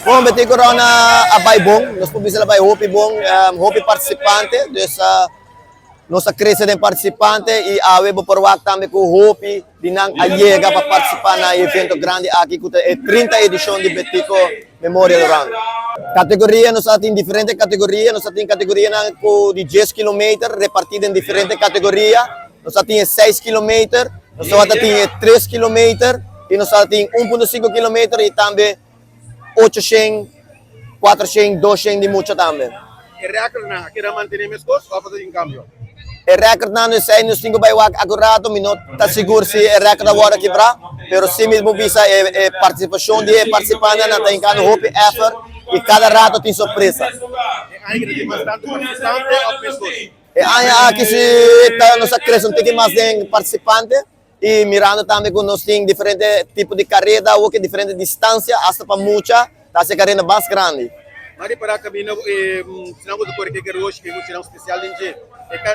Bon, Betico Run a bai bon, nos por bisa el a bai hopi bon, hopi participante, dus nos a crece den participante y awe bo por wak tambe cu hopi di nan a yega pa participa na e evento grandi aki cu ta e 30 edicion di Betico Memorial Run. Categoria, nos a tin diferente categoria, nos a tin categorianan cu di dies kilometer reparti den diferente categoria, nos a tin e seis kilometer, nos tabata tin e tres kilometer y nos tabata tin un punto sinku kilometer y tambe 800, 400, 200 di mucha tambe. E recordnan a keda mantene mescos of a ta tin cambio? E recordnan esey nos tin cu bay wak acurato, mi no ta sigur si e record a wordo kibra, pero si mi por bisa e e participacion di e participantenan ta hincando hopi effort y cada rato tin sorpresa. E aña aki ta tin mas tanto participante of mescos? E aña aki si ta nos a crece un tiki mas den participante. Y mirando tambe cu nos tin diferente tipo di careda awo ke diferente distancia hasta pa mucha ta haci e careda mas grandi. Mas di para camino e muchanan cu ta core ke garoshi ke muchanan special den dje.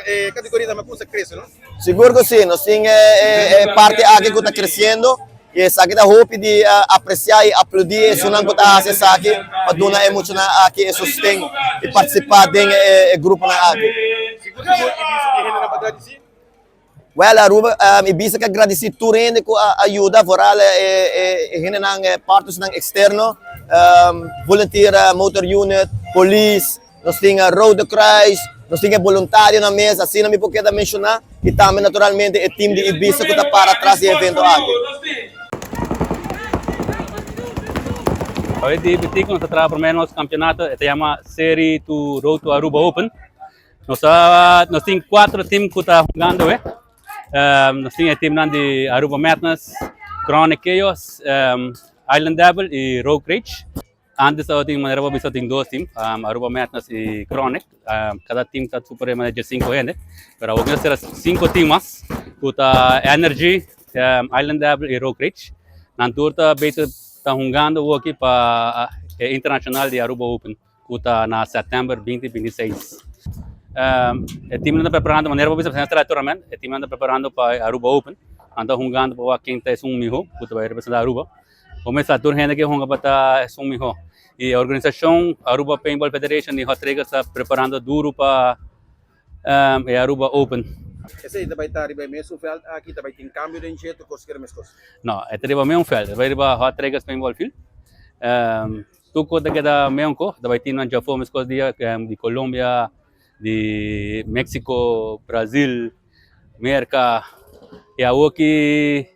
E categoria tambe a cuminsa crece no? Sigur cu si, nos tin e parti aki cu ta creciendo y esaki ta hopi di aprecia y aplaudi esunnan cu ta haci esaki pa duna e muchanan aki e sosten y participa den e gruponan aki. Sigur sigur y bisa di hendenan pa gradici. Well Aruba mi bisa ke gradisi tur hende ku a yuda vooral e hendenan e partnersnan externo volunteer motor unit, polis, nos tin Rode Kruis, nos tin e boluntarionan mes asina mi por keda menshoná i tambe naturalmente e team di Ibisa ku ta para tras di e evento aki. Awe di Betico nos ta traha prome nos campeonato e ta yama Serie to Road to Aruba Open. Nos ta nos tin cuatro team cu ta hungando eh. Um, nos tin e teamnan di Aruba Madness, Chronic Chaos, um, Island Devil y Rogue Rage. Antes tabatin manera bo bisa tin dos team, um, Aruba Madness y Chronic. Um, cada team ta super manager cinco hende. Pero awor nos tera cinco team mas cu ta Energy, um, Island Devil y Rogue Rage. Nan tur ta bezig ta hungando awor aki pa e internacional di Aruba Open. ku ta na sèptèmber binti binti seis. E teamnan ta preparando manera bo bisa presenta traha tournament e teamnan ta preparando pa e Aruba Open. Nan ta hungando pa wak ken ta esun miho ku ta bai representa Aruba. Bo mester sa tur hende ke hunga pa ta esun miho. I e organisashon Aruba Paintball Federation i Hot Triggers ta preparando duru pa e Aruba Open. Esei ta bai ta riba e mesun vèlt aki? Ta bai tin kambio den dje? Tur kos keda meskos? No, e ta riba mesun vèlt. E ta bai riba Hot Triggers Paintball Field. Tur ta keda meonko, ta bai tin nan djafó meskos dia di Colombia, di Mexico, Brazil, Merka i awoki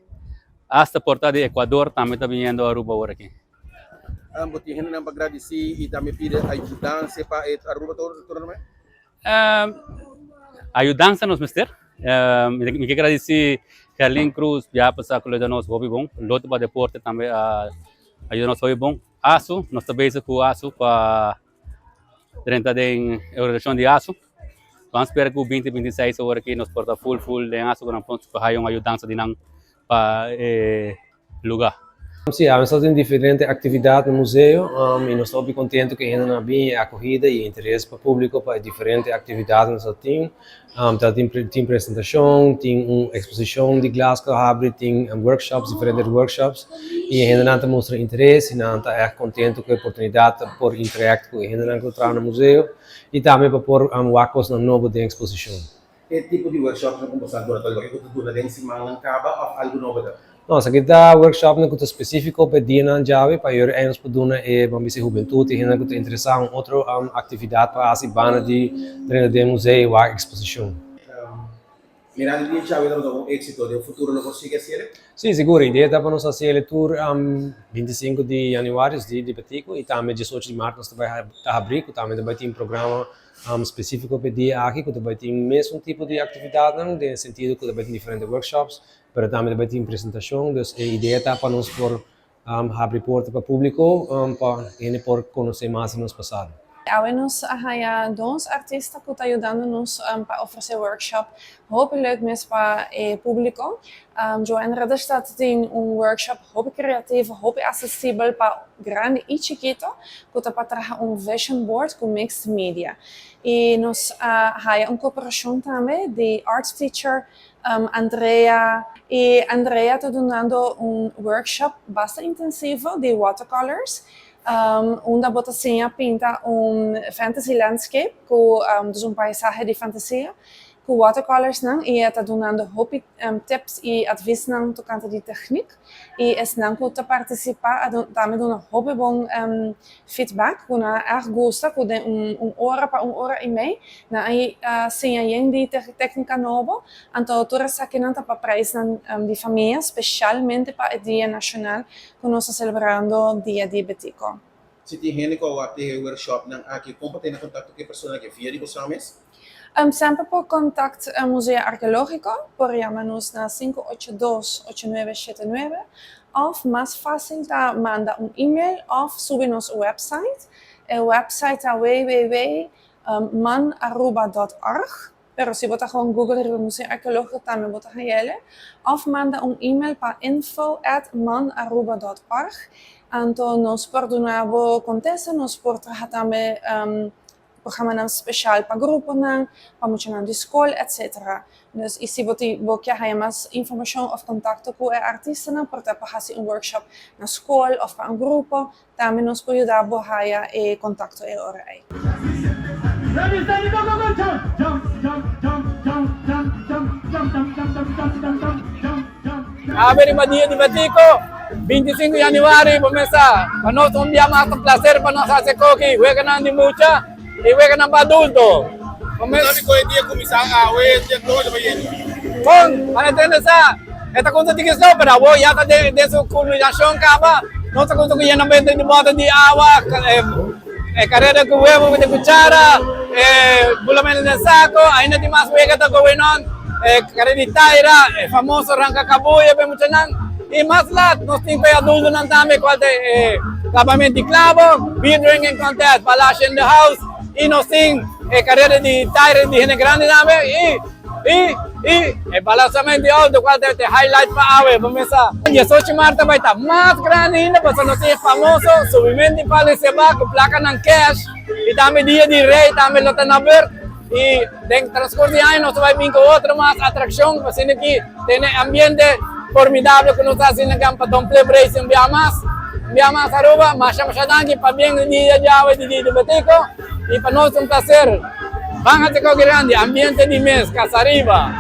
asta por ta di Ecuador tambe ta biniendo Aruba awor aki. Bo tin hendenan pa gradisí i tambe pidi ayudansia pa e Aruba Tournament? Ayudansa nos mester. Mi ke gradisí Gerlin Cruz ya pasá ku lo yuda nos hopi bon. Loto pa Deporte tambe a yuda nos hopi bon. ASU, nos ta bezig ku ASU pa drenta den e organisashon di ASU. Ban spera ku binti binti seis awor aki nos por ta full full den ASU ku nan por haya un ayudansa di nan pa e luga. Sí, awe nos ta tin diferente actividad na museo y nos ta hopi contento cu e hendenan a bin, e acogida y e interes pa publico pa e diferente actividad nos ta tin. Ta tin tin presentacion, tin un exposicion di glas cu a habri, tin workshops, diferente workshops y e hendenan ta mustra interes y nan ta echt contento cu e oportunidad pa por interact cu e hendenan cu ta traha na museo y tambe pa por wak cosnan nobo den exposicion. E tipo di workshopnan ku bo sa duna ta loke ku ta duna den simannan kaba òf algu nobo ta? No, esaki ta workshopnan ku ta spesífiko pa e dianan djawe pa yori ei nos por duna e, ban bisa e hubentut, e hendenan ku ta interesá un otro aktividat pa hasi banda di drenta den museo i wak eksposishon. Mirando di e djawe tabata un éksito, den futuro lo por sigui hasi el? Sí, sigur. E idea ta pa nos hasi el tur 25 di yanüari, es dia di Betico, i tambe 18 di mart nos ta bai ta habrí ku tambe ta bai tin programa Spesífiko pa e dia aki ku ta bai tin mesun tipo di aktividatnan den e sentido ku ta bai tin diferente workshops, pero tambe ta bai tin presentashon. Dus e idea ta pa nos por habri porta pa públiko pa hende por konosé mas di nos pasado. Awe nos a haya dos artista cu ta yudando nos pa ofrece workshop hopi leuk mes pa e publico. Joanne Ridderstad tin un workshop hopi creativo, hopi accesibel pa grandi y chikito cu ta pa traha un vision board cu mixed media. Y nos a haya un cooperacion tambe di art teacher Andrea y Andrea ta dunando un workshop basta intensivo di watercolors unda bo ta siña pinta un fantasy landscape cu dus un paisahe di fantasia cu watercolors nan y e ta dunando hopi tips y adviesnan tocante di techniek y esnan cu ta participa a tambe duna hopi bon feedback cu nan a erg gusta cu den un ora pa un ora y mei nan a siña yen di tecnica nobo. Anto tur esakinan ta pa prijsnan di famia, specialmente pa e dia nacional cu nos ta celebrando Dia di Betico. Si tin hende cu a wak di e workshopnan aki, con pa tene contacto cu e persona aki? Via di boso mes? Semper por contact Museo Arqueologico, por yama nos na 582 8979 of mas facil ta manda un email of subi nos website. E website ta www.manaruba.org. Pero si bo ta gewoon Google riba Museo Arqueologico tambe bo ta hañ'ele. Of manda un email pa info@manaruba.org. Anto nos por duna bo contesta, nos por traha tambe programanan special pa gruponan, pa muchanan di scol, etc. Dus y si bo tin bo kier haña mas informacion of contacto cu e artistanan por ta pa haci un workshop na scol of pa un grupo, Tambe nos por yuda bo haya e contacto e ora ei. Awe riba dia di Betico, 25 januari, bo mesa pa nos un dia mas ta placer pa nos haci koki weganan di mucha y weganan pa adulto. Bo mes. Sabi cu e dia cuminsa awe, dia todo ta bayendo. Bon, pa entende sa. E ta konta tiki so, pero awor ya ta den su kulminashon kaba. Nos ta konta ku yena benta di bòter di awa, e karera ku webo di kuchara, e bulamento den sako, ainda tin mas wega ta going on, e karera di taira, e famoso ranka kabuya pa e muchanan. I mas lat nos tin pa e adultonan tambe kual ta e klabamento di klabo, beer drinking contest, Balashi in the house, i nos tin e karera di taira di hende grandi tambe. I. I i e balansamento di auto cual ta e highlight pa awe bo mesa. 18 maart ta bay ta mas grandi ainda pasobra nos tin e famoso subimento di Palo di Seba cu placanan cash y tambe dia di Rey tambe lo ta na beurt y den transcurso di aña nos ta bay bin cu otro mas atraccion pa asina ki tene ambiente formidable cu nos ta haci na campa Don Flip Racing un bia mas. Un bia mas Aruba masha masha danki pabien di dia di awe di dia di Betico y pa nos ta un placer. Ban haci koki grandi, ambiente di mes, Casa Riba.